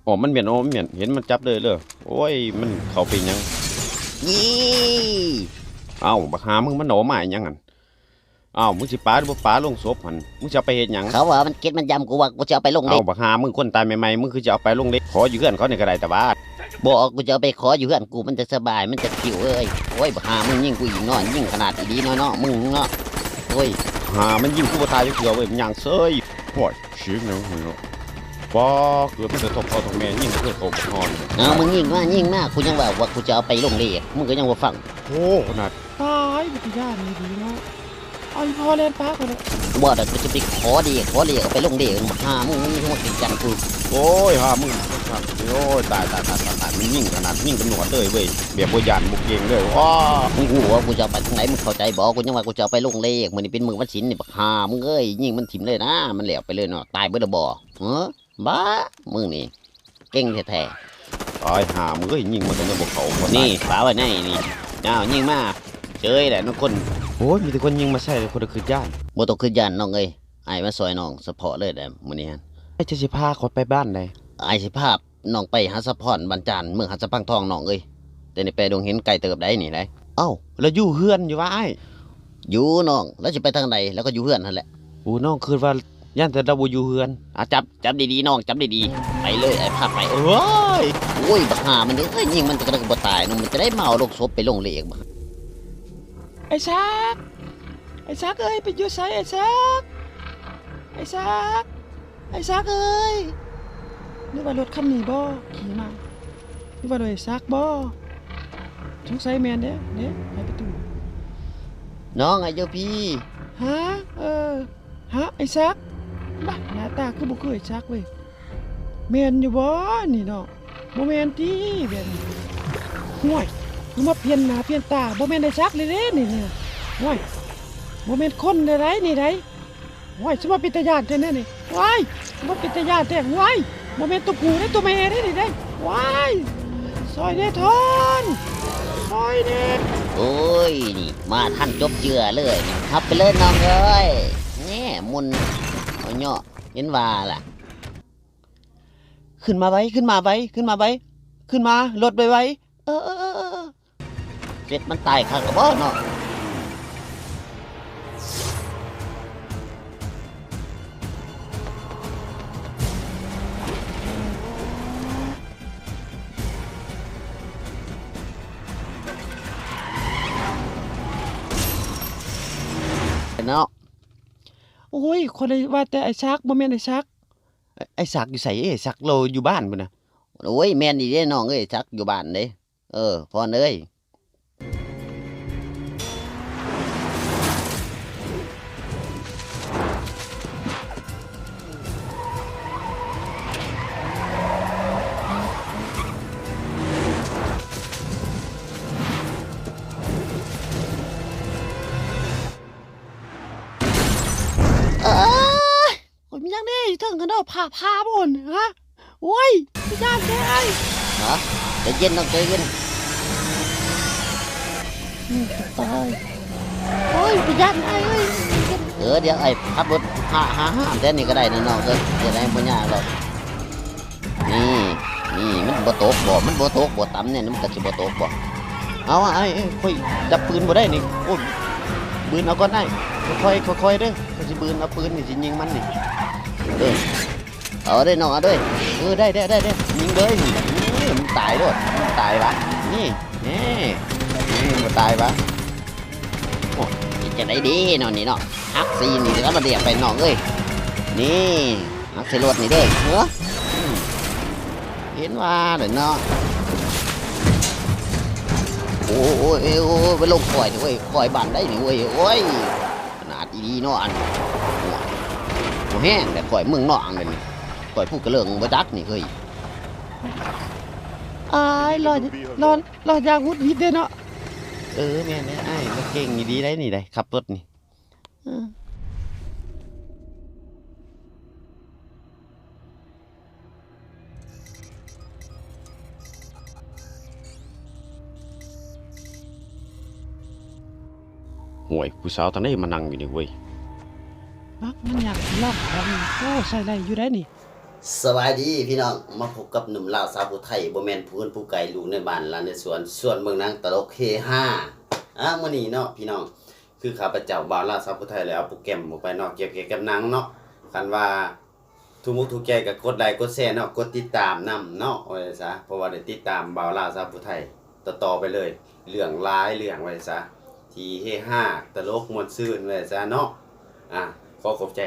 ອໍ ມັນແມ່ນ ອໍ ມັນແມ່ນ ເຫັນມັນຈັບເລີຍເດີ. ໂອ້ຍ ມັນເຂົ້າໄປຫຍັງ? ນີ້ ເອົ້າ ບັກຫ່າມຶງ ມັນເອົາມາອີຫຍັງຫັ້ນ? ເອົ້າ ມຶງຊິປາຫຼືບໍ່ປາໂລງສົບຫັ້ນ? ມຶງຊິເອົາໄປເຮັດຫຍັງ? ເຂົາວ່າມັນເກັດມັນຢຳ ກູວ່າກູຈະເອົາໄປລົງເລກ. ເອົ້າ ບັກຫ່າມຶງ ຄົນຕາຍໃໝ່ໆ ມຶງຄືຈະເອົາໄປລົງເລກ? ຂໍຢູ່ເຮືອນເຂົານີ້ກໍໄດ້ຕະບາດ. ບໍ່ ກູຈະເອົາໄປຂໍຢູ່ເຮືອນກູ ມັນຈັ່ງສະບາຍ ມັນຈັ່ງຜິວເອີຍ. ໂອ້ຍ ບັກຫ່າມຶງຍິງກູອີກເນາະ ຍິງຂະໜາດອີ່ຫຼີເນາະ ເນາະ ມຶງເນາະ. ໂອ້ຍ ຫ່າມັນຍິງກູບໍ່ຕາຍຈັກເທື່ອເວີຍ ມັນຍ່າງເຊີຍ. ໂອ້ຍ ສຽງຫຍັງຫັ້ນເນາະ? ປ້າ ເກີດມາແຕ່ທ້ອງພໍ່ທ້ອງແມ່ຍິງເທື່ອເຂົາບໍ່ຮອດ. ເອົາ ມຶງຍິງມາ ຍິງມາ ກູຍັງວ່າ ວ່າກູຈະເອົາໄປລົງເລກ ມຶງກໍຍັງບໍ່ຟັງ. ໂອ້ ຂະໜາດ ຕາຍ ບໍ່ຕາຢ້ານອີ່ຫຼີເນາະ. ເອົາ ອີ່ພໍ່ແລ່ນປາກ່ອນເນາະ. ບໍ່ດອກ ກູຈະໄປຂໍເລກ ຂໍເລກ ເອົາໄປລົງເລກ. ບັກຫ່າມຶງ ມຶງມາກິນຈັງກູ. ໂອ້ຍ ຫ່າມຶງ ໂອ້ຍ ຕາຍ ຕາຍ ຕາຍ ຕາຍ ຕາຍ. ມັນຍິງຂະໜາດ ຍິງເປັນໜວດເລີຍເວີຍ ແບບບໍ່ຢ້ານບໍ່ເກງເລີຍ. ອ້າ ມຶງຮູ້ວ່າກູຈະເອົາໄປທາງໃດ ມຶງເຂົ້າໃຈບໍ່? ກູຍັງວ່າກູຈະເອົາໄປລົງເລກ ມື້ນີ້ເປັນມື້ວັນສິນນີ້. ບັກຫ່າມຶງເອີຍ ຍິງມັນຖິ້ມເລີຍນະ ມັນແລ້ວໄປເລີຍເນາະ. ຕາຍເບິດແລ້ວບໍ່? ຮະ ບ້າ ມຶງນີ້ ເກັ່ງແທ້ໆ. ຕາຍຫ່າມຶງເອີຍ ຍິງມັນກໍຍັງບໍ່ເຂົ້າ. ນີ້ ປາໄວ້ໃນນີ້. ອ້າວ ຍິງມາເສີຍແຫຼະນະຄົນ. ໂອ້ຍ ມີແຕ່ຄົນຍິງມາໃສ່ ຄົນລະຄຶດຢ້ານ. ບໍ່ຕ້ອງຄຶດຢ້ານນ້ອງເອີຍ ອ້າຍມາຊ່ອຍນ້ອງສະເພາະເລີຍແຫຼະມື້ນີ້. ອ້າຍຈະຊິພາຂ້ອຍໄປບ້ານໃດ? ອ້າຍຊິພານ້ອງໄປຫາສະພອນ ບ້ານຈານ ເມືອງຫາດສະພັງທອງນ້ອງເອີຍ. ແຕ່ນີ້ໄປດົງເຫັນໄກເຕີບໃດນີ້ໃດ. ເອົ້າ ລະຢູ່ເຮືອນຢູ່ຫວາອ້າຍ? ຢູ່ນ້ອງ ລະຊິໄປທາງໃດ ລະກໍຢູ່ເຮືອນຫັ້ນແຫຼະ. ໂອ້ ນ້ອງຄິດວ່າ ຢ້ານແຕ່ລາວບໍ່ຢູ່ເຮືອນ. ອາ ຈັບ ຈັບດີໆນ້ອງ ຈັບດີໆ. ໄປເລີຍ ອ້າຍພາໄປ. ໂອ້ຍ ໂອ້ຍ ບັກຫ່າມັນເອີຍ ຍິງມັນກະໄດ້ບໍ່ຕາຍເນາະ ມັນຈະໄດ້ມາເອົາລົງສົບໄປລົງເລກ. ອ້າຍສັກ ອ້າຍສັກເອີຍ ໄປຢູ່ໃສອ້າຍສັກ? ອ້າຍສັກ ອ້າຍສັກເອີຍ ຫຼືວ່າລົດຄັນນີ້ບໍຂີ່ມາ? ຫຼືວ່າໂດຍສັກບໍ? ສົງໄສແມ່ນເດ້ ເດ້ ໄຂປະຕູ. ນ້ອງອາຍຸພີ. ຮະ? ເອີ ຮະ? ໄອ້ສັກ? ບາ ໜ້າຕາຄືບໍ່ຄືໄອ້ສັກເວີຍ. ແມ່ນຢູ່ບໍນີ້ເນາະ? ບໍ່ແມ່ນຕິແບບນີ້? ຫ້ວຍ ຄືມາປ່ຽນໜ້າປ່ຽນຕາ ບໍ່ແມ່ນໄອ້ສັກເລີຍເດ້ນີ້ ນີ້. ຫ້ວຍ ບໍ່ແມ່ນຄົນໃດໆນີ້ໃດ. ວ້າຍ ສະມາເປັນຕາຢ້ານແທ້ແນວນີ້. ວ້າຍ ສະມາເປັນຕາຢ້ານແທ້. ວ້າຍ ບໍ່ແມ່ນຕົວຜູ້ເດ້ ຕົວແມ່ເດ້ນີ້ເດ້. ວ້າຍ ຊ່ອຍແດ່ທ່ານ ຊ່ອຍແດ່. ໂອ້ຍ ນີ້ມາທັນຈົບເຈື່ອເລີຍນີ້. ຮັບໄປເລີຍນ້ອງເອີຍ. ແນ່ ໝຸ່ນເອົາເຍາະ ເຫັນວ່າລະ. ຂຶ້ນມາໄວ ຂຶ້ນມາໄວ ຂຶ້ນມາໄວ ຂຶ້ນມາ ລົດໄວໆ. ເອີ ເອີ ເອີ ເອີ ເຈັບມັນຕາຍຄັກກະບໍ່ເນາະ. ເນາະ ໂອ້ຍ ຂ້ອຍໄດ້ວ່າແຕ່ໄອ້ສັກ ບໍ່ແມ່ນໄອ້ສັກ. ໄອ້ສັກຢູ່ໃສ? ໄອ້ສັກລາວຢູ່ບ້ານພຸ້ນນະ. ໂອ້ຍ ແມ່ນອີ່ເດ້ນ້ອງເອີຍ ສັກຢູ່ບ້ານເດ້. ເອີ ພອນເອີຍ. ໂອ້ຍ ມີຫຍັງເດ້ຢູ່ເທິງຫັ້ນເນາະ ຟ້າຜ່າບໍ່ຫັ້ນ ຮະ? ໂອ້ຍ ຢ້ານແທ້ອ້າຍ. ຮະ? ໃຈເຢັນນ້ອງ ໃຈເຢັນ. ອືມ ຕາຍ. ໂອ້ຍ ຢ້ານອ້າຍເອີຍ. ເອີ ດຽວອ້າຍຂັບລົດຫາ ຫາຫ້າມແຖວນີ້ກໍໄດ້ນະນ້ອງເອີຍ ຈະໄດ້ບໍ່ຍາກດອກ. ນີ້ ນີ້ ມັນບໍ່ຕົກບໍ່? ມັນບໍ່ຕົກບໍ່? ຕຳແນວນີ້ມັນກໍຊິບໍ່ຕົກບໍ່? ເອົາ ອ້າຍ ຂ້ອຍຈັບປືນບໍ່ໄດ້ນີ້. ໂອ້ຍ ບືນເອົາກ່ອນອ້າຍ. ຄ່ອຍໆ ຄ່ອຍໆເດີ. ຂ້ອຍຊິບືນເອົາປືນນີ້ ຊິຍິງມັນນີ້. ເອີ ເອົາເດີນ້ອງ ເອົາເດີ. ເອີ ໄດ້ ໄດ້ ໄດ້ ໄດ້. ຍິງເລີຍນີ້. ນີ້ ມັນຕາຍໂລດ. ມັນຕາຍຫວາ? ນີ້ ນີ້ ນີ້ ບໍ່ຕາຍຫວາ? ໂອ້ຍ ເຮັດຈັ່ງໃດດີເນາະນີ້ເນາະ. ຫັກສີ່ນີ້ ແລ້ວມາດຽກໄປນ້ອງເອີຍ. ນີ້ ມັກໃສ່ລົດນີ້ເດີ. ເອີ ອືມ ເຫັນວ່າແຫຼະເນາະ. ໂອ້ຍ ໂອ້ຍ ໂອ້ຍ ໂອ້ຍ ໄປລົງຂ້ອຍນີ້ເວີຍ. ຂ້ອຍບ້ານໃດນີ້ເວີຍ. ໂອ້ຍ ຂະໜາດອີ່ຫຼີເນາະ ອັນ ໂອ້ຍ ບໍ່ແຮງແຫຼະ. ຂ້ອຍເມືອງນອກເດນີ້. ຂ້ອຍພູກະເລີງບໍ່ຈັກນີ້ເຮີ້ຍ. ອ້າຍ ລອດ ລອດ ລອດຢ່າງຫງຸດຫງິດເດ້ເນາະ. ເອີ ແມ່ນແຫຼະອ້າຍ. ລາວເກັ່ງອີ່ຫຼີໃດນີ້ ໄດ້ຂັບລົດນີ້. ເອີ ໂອ້ຍ ຜູ້ສາວທາງໃດມານັ່ງຢູ່ນີ້ເວີຍ. ມັກມັນຢາກລອກຂອງ. ໂອ້ ໃຊ້ໄດ້ຢູ່ໃດນີ້. ສະບາຍດີພີ່ນ້ອງ ມາພົບກັບໜຸ່ມລາວສາວຜູ້ໄທ ບໍ່ແມ່ນຜູ້ອື່ນຜູ້ໄກ ລູກໃນບ້ານຫຼານໃນສວນ ຊວນເບິ່ງໜັງຕະຫຼົກເຮຮາ. ອາ ມື້ນີ້ເນາະພີ່ນ້ອງ ຄືຂ້າພະເຈົ້າບ່າວລາວສາວຜູ້ໄທ ໄດ້ເອົາໂປຣແກຣມອອກໄປເນາະ ກ່ຽວກັບໜັງເນາະ. ຄັນວ່າຖືກອົກຖືກໃຈກໍກົດໄລກົດແຊເນາະ ກົດຕິດຕາມນຳເນາະ ວ່າຊັ້ນຊະ ເພາະວ່າໄດ້ຕິດຕາມບ່າວລາວສາວຜູ້ໄທຕໍ່ໆໄປເລີຍ ເລື່ອງຫຼາຍເລື່ອງ ວ່າຊັ້ນຊະ ທີ່ເຮຮາ ຕະຫຼົກ ມ່ວນຊື່ນ ວ່າຊັ້ນຊະເນາະ. ອາ ຂໍຂອບໃຈ